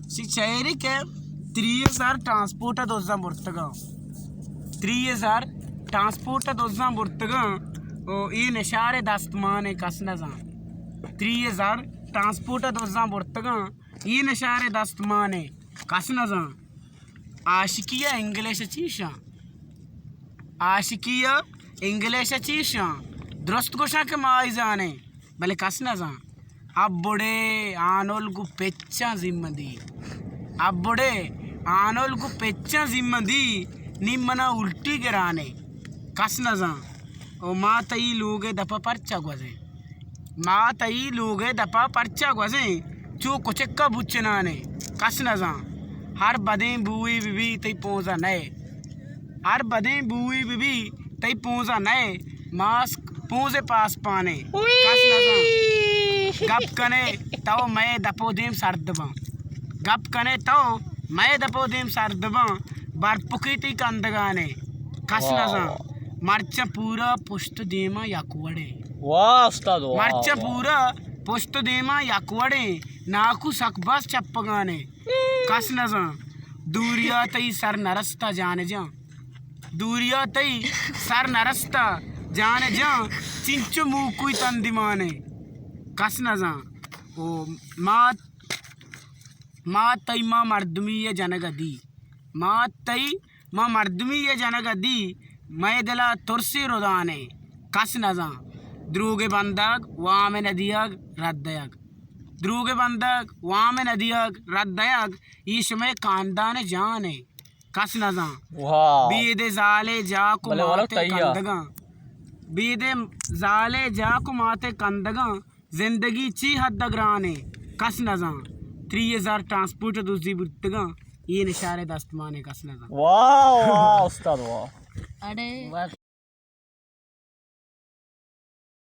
سی چہرے کہ تری ہزار ٹرانسپورٹ ءَ دزاں برتگاں۔ تری ہزار ٹرانسپورٹ ءَ دزاں برتگاں۔ او اے نشارے دستمانے کس نزان۔ تری ہزار ٹرانسپورٹ ءَ دزاں برتگاں۔ اے نشارے دستمانے کس نزان۔ عاشقی ءَ انگلش ءَ چیشاں؟ عاشقی ءَ انگلش ءَ چیشاں؟ درست گوشاں کہ ما آئی زانیں، بلے کس نزان۔ ابڑے آنل گوں پچاں زیمہ دی۔ ابڑے آنل گوں پچاں زیمہ دی، نی منا الٹی گرانے۔ کس نزان۔ او ما تئی لوگ ءِ دپ ءَ پرچا گوزیں؟ ما تئی لوگ ءِ دپ ءَ پرچا گوزیں؟ چو کچک ءَ بچنانے۔ کس نزان۔ ہر بدیں بوئے بہ بی تئی پونز ءَ نئے۔ ہر بدیں بوئے بہ بی تئی پونز ءَ نئے۔ ماسک پونز ءِ پاسپانے۔ کس نزان۔ گپ کنے تو مئے دپ ءُ دیم سرد باں۔ گپ کنے تو مئے دپ ءُ دیم سرد باں۔ برپکی تئی کندگانے۔ کس نزان۔ مرچاں پورا پشت ءُ دیما یک وڑیں۔ واہ استاد، واہ، مرچاں واہ۔ پورا پشت ءُ دیما یک وڑیں۔ ناکو سک باز چپگانے۔ کس نزان۔ دوریا تئی سر نرستا جان جان۔ دوریا تئی سر نرستا جان جان۔ چنچو موکوئی تندی مانے۔ کس نزان۔ او مات، مات تئی ما مردمی ءِ جنگ ءَ دی۔ مات تئی ما مردمی ءِ جنگ ءَ دی۔ مئے دل ءَ ترسی ردانے۔ کس نزان۔ دروگ ءِ بندگ، وام ءِ ندیگ، رد دیگ۔ دروگ ءِ بندگ، وام ءِ ندیگ، رد دیگ، اے شمئے کاندان ءِ جان ءِ۔ کس نزان۔ واہ۔ بیدے زالے جاک ءُ بلے ولو ماتے تئی آ۔ کندگاں۔ بیدے زالے جاک ءُ ماتے کندگاں۔ زندگی چی حد ءَ گرانے۔ کس نزان۔ تری ہزار ٹرانسپورٹ ءَ دزی برتگاں۔ اے نشارے دستمانے کس نزان۔ واہ، واہ، استاد، واہ۔ اڑے۔